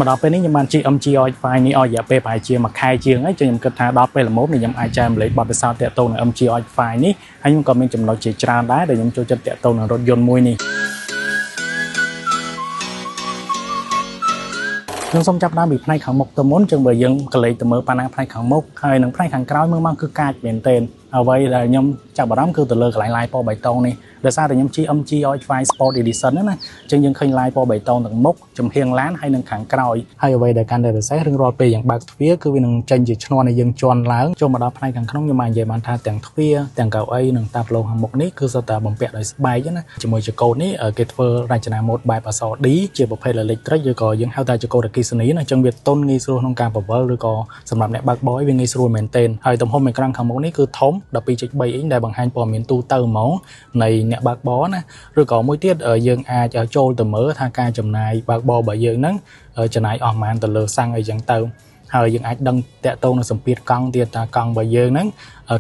មកដល់ពេលនេះខ្ញុំបានជិះ MG RX5 នេះអស់រយៈពេលប្រហែលជាមួយខែជាងហើយចឹងខ្ញុំគិតថាដល់ពេលល្មមនេះខ្ញុំអាចចែករំលែកបទពិសោធន៍ទាក់ទងនឹង MG RX5 នេះហើយខ្ញុំក៏មានចំណុចជាច្រើនដែរដែលខ្ញុំចូលចិត្តទាក់ទងនឹងរថយន្តមួយនេះខ្ញុំសូមចាប់ផ្ដើមពីផ្នែកខាងមុខទៅមុនចឹងបើយើងកលេចទៅមើលប៉ាណាផ្នែកខាងមុខហើយនិងផ្នែកខាងក្រោយមើលមកគឺកាចមែនទែនអ្វីដែលខ្ញុំចាប់អារម្មណ៍គឺទៅលើកន្លែងឡាយពណ៌បៃតងនេះដោយសារតែខ្ញុំជិះ MG RX5 Sport Edition ហ្នឹងណាចឹងយើងឃើញឡាយពណ៌បៃតងទាំងមុខចំហៀងឡានហើយនិងខាងក្រោយហើយអ្វីដែលកាន់តែពិសេសរឿងរាល់ពេលយើងបើកទ្វារគឺវានឹងចេញជាឈ្នាន់ឲ្យយើងជន់ឡើងចូលមកដល់ផ្នែកខាងក្នុងខ្ញុំអាចនិយាយបានថាទាំងទ្វារទាំងកៅអីនិងតាប្លូខាងមុខនេះគឺសុទ្ធតែបំពាក់ដោយស្បែកណាជាមួយចង្កូតនេះគេធ្វើរចនាម៉ូដបែបអក្សរ D ជាប្រភេទ electric ឬក៏យើងហៅថាចង្កូតអគ្គិសនីណាចឹងវាទន់ងាយស្រួលក្នុងការបង្វិលឬក៏សម្រាប់អ្នកបើកបរវាងាយស្រួលមែនទែនហើយទំហំអេក្រង់ខាងមុខនេះគឺធំ 12.3 អ៊ីងដែលបង្ហាញព័ត៌មានទូទៅហ្មងនៃអ្នកបើកបរណាឬក៏មួយទៀតយើងអាចចូលទៅមើលថាការចំណាយបើកបររបស់យើងហ្នឹងចំណាយអស់ប៉ុន្មានទៅលើសាំងអីចឹងទៅហើយយើងអាចដឹងតាក់ទងនឹងសម្ពាធកង់ទៀតថាកង់របស់យើងហ្នឹង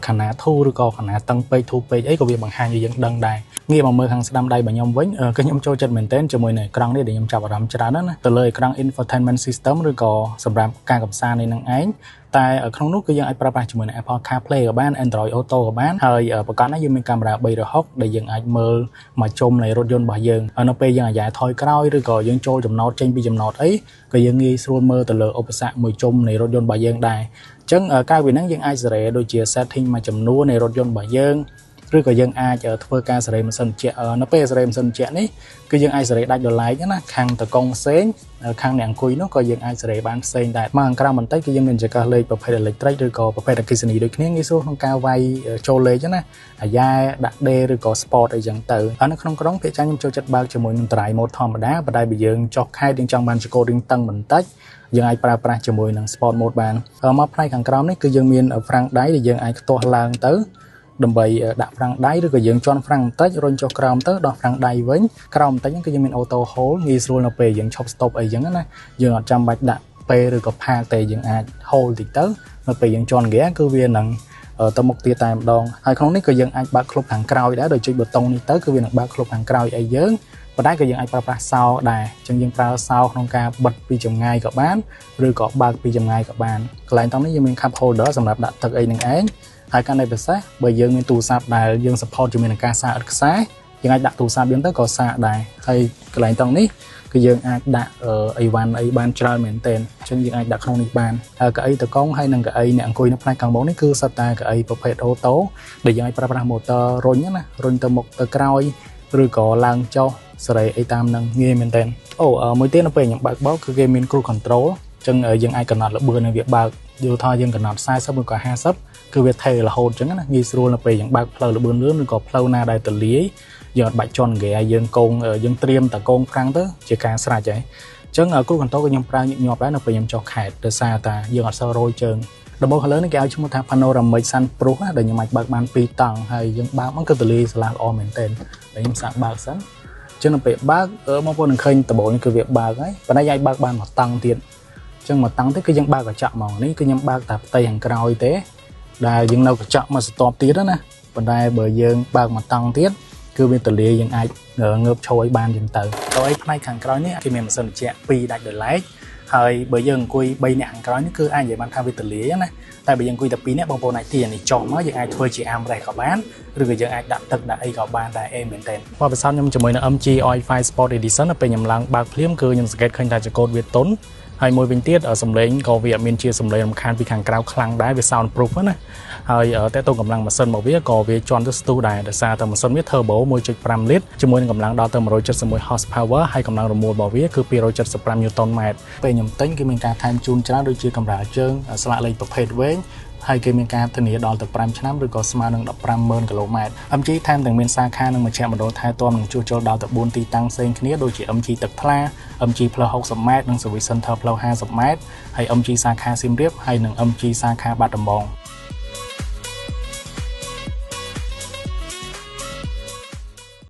ខណាធូរឬក៏ខណាតឹងពេកធូរពេកអីក៏វាបង្ហាញឲ្យយើងដឹងដែរងាកមកមើលខាងស្ដាំដៃរបស់ខ្ញុំវិញគឺខ្ញុំចូលចិត្តមែនទែនជាមួយនឹងអេក្រង់នេះដែលខ្ញុំចាប់អារម្មណ៍ច្រើនណាស់ណាទៅលើអេក្រង់ infotainment system ឬក៏សម្រាប់ការកំសាន្តនេះនឹងឯងតែក្នុងនោះគឺយើងអាចប្រើប្រាស់ជាមួយនឹង Apple CarPlay ក៏បាន Android Auto ក៏បានហើយប្រកបណាស់យើងមានកាមេរ៉ា360ដែលយើងអាចមើលមកជុំនៃរថយន្តរបស់យើងនៅពេលយើងអាយ៉ែថយក្រោយឬក៏យើងចូលចំណតចេញពីចំណតអីក៏យើងងាយស្រួលមើលទៅលើឧបសគ្គមួយជុំនៃរថយន្តរបស់យើងដែរអញ្ចឹងក្រៅពីហ្នឹងយើងអាចសេរីដូចជា setting មួយចំនួននៃរថយន្តរបស់យើងឬក៏យើងអាចធ្វើការសេរីម៉ាស៊ីនត្រជាក់នៅពេលសេរីម៉ាស៊ីនត្រជាក់នេះគឺយើងអាចសេរីដាច់ដោយឡែកណាខាងតកងផ្សេងខាងអ្នកអង្គុយនោះក៏យើងអាចសេរីបានផ្សេងដែរមកខាងក្រៅបន្តិចគឺយើងមានចង្កឹះលេខប្រភេទ electric ឬក៏ប្រភេទអគ្គិសនីដូចគ្នាងាយស្រួលក្នុងការវាយចូលលេខណាអាយ៉ែដាក់ D ឬក៏ Sport អីចឹងទៅហើយនៅក្នុងក្រុងភាគច្រើនខ្ញុំចូលចិត្តបើកជាមួយនឹង Drive Mode ធម្មតាប៉ុន្តែបើយើងចុះខេត្តយើងចង់បានចង្កូតរាងតឹងបន្តិចយើងអាចប្រើប្រាស់ជាមួយនឹង Sport Mode បានមកផ្នែកខាងក្រោមនេះគឺយើងមានហ្វ្រាំងដៃដែលយើងអាចខ្ទាស់ឡើងទៅដើម្បីដាក់ហ្វ្រាំងដៃឬក៏យើងជន់ហ្វ្រាំងបន្តិចរុញចុះក្រោមទៅដោះហ្វ្រាំងដៃវិញក្រោមបន្តិចហ្នឹងគឺយើងមាន auto hold ងាយស្រួលនៅពេលយើងឈប់ stop អីចឹងណាយើងអត់ចាំបាច់ដាក់ពេលឬក៏ផាកទេយើងអាច hold តិចទៅនៅពេលយើងជន់ហ្គាគឺវានឹងទៅមុខទៀតតែម្ដងហើយក្នុងនេះក៏យើងអាចបើកក្លុបខាងក្រោយដែរដោយចុចប៊ូតុងនេះទៅគឺវានឹងបើកក្លុបខាងក្រោយឲ្យយើងប៉ុន្តែក៏យើងអាចប្រើប្រាស់សោដែរអញ្ចឹងយើងប្រើសោក្នុងការបិទពីចម្ងាយក៏បានឬក៏បើកពីចម្ងាយក៏បានកន្លែងតនេះយើងមាន cup holder សម្រាប់ដាក់ទឹកអីនឹងឯងហើយកាន់តែពិសេសបើយើងមានទូរស័ព្ទដែលយើង support ជាមួយនឹងការសាកឥតខ្សែយើងអាចដាក់ទូរស័ព្ទយើងទៅក៏សាកដែរហើយកន្លែងតនេះគឺយើងអាចដាក់អីវ៉ាន់អីបានច្រើនមែនទែនអញ្ចឹងយើងអាចដាក់ក្នុងនេះបានហើយកៅអីតកងហើយនិងកៅអីអ្នកអង្គុយនៅផ្នែកខាងមុខនេះគឺសុទ្ធតែកៅអីប្រភេទអូតូដែលយើងអាចប្រើប្រាស់ motor រុញណារុញទៅមុខទៅក្រោយឬក៏ឡើងចុះសេរីអីតាមនឹងងាយមែនទែនអូមួយទៀតនៅពេលខ្ញុំបើកបោកគឺគេមាន cruise control អញ្ចឹងយើងអាចកំណត់ល្បឿនឲ្យវាបើកយល់ថាយើងកំណត់40ឬក៏50គឺវាថេរហូតអញ្ចឹងណាងាយស្រួលនៅពេលយើងបើកផ្លូវល្បឿនលឿនឬក៏ផ្លូវណាដែលទលាយយើងអត់បាច់ជន់ហ្គេយើងកងយើងត្រៀមតកងហ្វ្រាំងទៅជាការស្រេចហើយអញ្ចឹង cruise control ក៏ខ្ញុំប្រើញឹកញាប់ដែរនៅពេលខ្ញុំចុះខេត្តដោយសារតាយើងអត់សូវរយជើងដំបូង color នេះគេឲ្យឈ្មោះថា panoramic sunroof ដែលខ្ញុំអាចបើកបាន2តង់ហើយយើងបើកមកគឺទលាយស្រឡះល្អមែនទែនហើយខ្ញុំសាកបើកសិនចឹងនៅពេលបើកបងប្អូននឹងឃើញដំបូងនេះគឺវាបើកហើយប៉ុន្តែយើងអាចបើកបានមួយតង់ទៀតចឹងមួយតង់ទៀតគឺយើងបើកកញ្ចក់ហ្មងនេះគឺខ្ញុំបើកតែផ្ទៃខាងក្រោយទេដែលយើងនៅកញ្ចក់មួយស្រទាប់ទៀតណាប៉ុន្តែបើយើងបើកមួយតង់ទៀតគឺវាទលាយយើងអាចងើបឈរឲ្យបានចឹងទៅទៅឯផ្នែកខាងក្រោយនេះគេមានម៉ាស៊ីនត្រជាក់2ដាច់ដោយឡែកហើយបើយើងអង្គុយ3នាក់ខាងក្រោយនេះគឺអាចនិយាយបានថាវាទលាយណាតែបើយើងអង្គុយតែ2នាក់បងប្អូនអាចទានេះចុះមកយើងអាចធ្វើជា armrest ក៏បានឬក៏យើងអាចដាក់ទឹកដាក់អីក៏បានដែរអេមែនទែនបទពិសោធន៍ខ្ញុំជាមួយនឹង MG RX5 Sport Edition នៅពេលខ្ញុំឡើងបើកភ្លាមគឺខ្ញុំសង្កេតឃើញថាចង្កូតវាទន់ហើយមួយវិញទៀតសំឡេងក៏វាអត់មានជាសំឡេងរំខានពីខាងក្រៅខ្លាំងដែរវា sound proof ណាហើយតើតើកម្លាំងម៉ាស៊ីនរបស់វាក៏វាជន់ទៅស្ទុះដែរដោយសារតែម៉ាស៊ីនវា turbo 1.5 លីត្រជាមួយនឹងកម្លាំងដល់ទៅ171 horsepower ហើយកម្លាំងរមួលរបស់វាគឺ275 Newton m ពេលខ្ញុំទិញគេមានការថែមជូនច្រើនដូចជាកម្រាលជើងស្លាកលេខប្រភេទវែងហើយគេមានការធានាដល់ទៅ5ឆ្នាំឬក៏ស្មើនឹង150,000គីឡូម៉ែត្រ MG ថែមទាំងមានសាខានិងមជ្ឈមណ្ឌលថែទាំនិងជួសជុលដល់ទៅ4ទីតាំងផ្សេងគ្នាដូចជា MG ទឹកថ្លា MG ផ្លូវ60ម៉ែត្រនិង Service Center ផ្លូវ50ម៉ែត្រហើយ MG សាខាសៀមរាបហើយនិង MG សាខាបាត់ដំបង។